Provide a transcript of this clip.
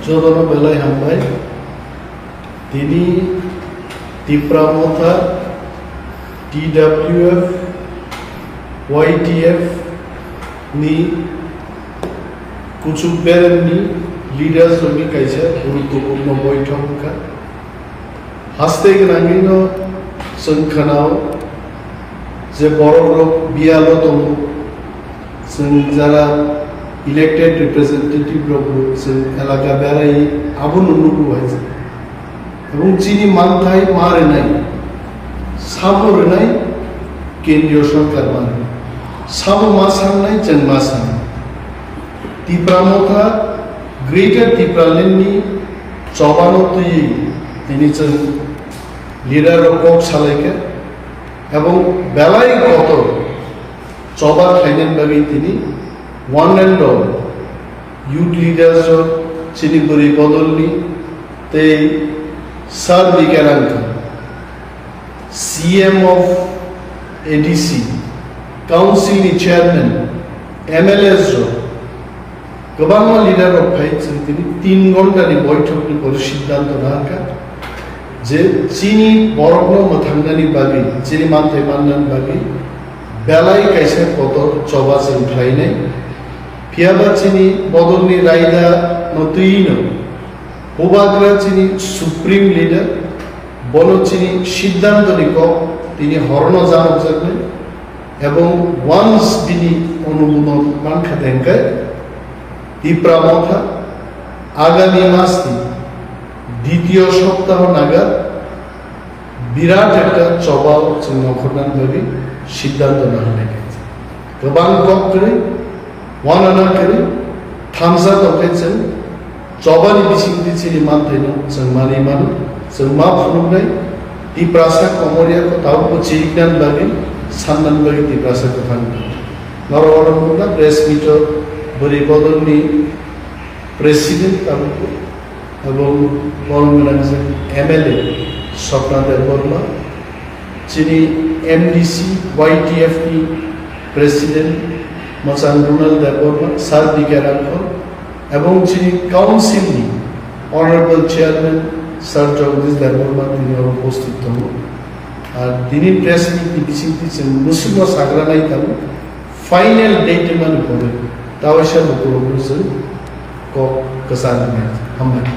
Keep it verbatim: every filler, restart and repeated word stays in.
Jotono belai hambai. Tini Tipra Motha, T W F, Y T F ni kuchuk beremni leaders rokni kaisa guruttopurno boithok wngkha. Haste gwnangwino chwng khwnao je borokrok biyalo tongo, chwng jara elected representative rokbo chwng elaka berai abono nugo hai. Ebong chini manthai ma rwnai, sabo rwnai kendriyo sorkar ma rwnai, sabo ma sangnai chwng ma sangnai. Tipra Motha, Greater Tipraland ni chobano twiwi tini chwng leader rok kok salaikha, ebong belai kotor choba khlainani bagwi tini one and all youth leaders rok, chini bwrwi bodolni tei Sir Bikarangkha, C M of A D C, Council ni Chairman, M L As rok, kwbangma leader rok phai chwng tini tin ghonta ni boithok ni pore siddhanto nangkha je chini borokno mwthangnani bagwi, chini manthai mannani bagwi belai kaisa kotor choba chwng khlainai. Phiyaba chini bodolni raida no twi no Bubagra chini supreme leader, bono chini siddhanto ni kok tini horono janokjaknai, ebong once bini onumodon mankha dengkai, Tipra Motha agami mas ni ditiyo soptaho naga birat ekta chobao chwng nongkhornani bagwi siddhanto naharnai khe. Kwbang kok kwrwi, wanana kwrwi, thamsa tongkhe chwng chobani bisingtwi chini manthaino chwng manwi mano, chwng ma phunuknai, Tiprasa komorya ko tabukbo chiriknani bagwi, sannani bagwi Tiprasa kwthang. Norok oro nukna press meet o bwrwi bodolni president tabukbo, abo borok gwnang je M L A Swapna Debbarma, chini M D C Y T F ni president mwchang Ronald Debbarma, Sir B K Rangkhol, ebong chini council ni honorable chairman Sir Jagdish Debbarma tini oro upasthit tongo. Ar tini press meet ni bisingtwi chwng mwswkno sagra nai tongo. Final date mani pore tawaisa lukurokno chwng kok kwchang rwnai. Hambai.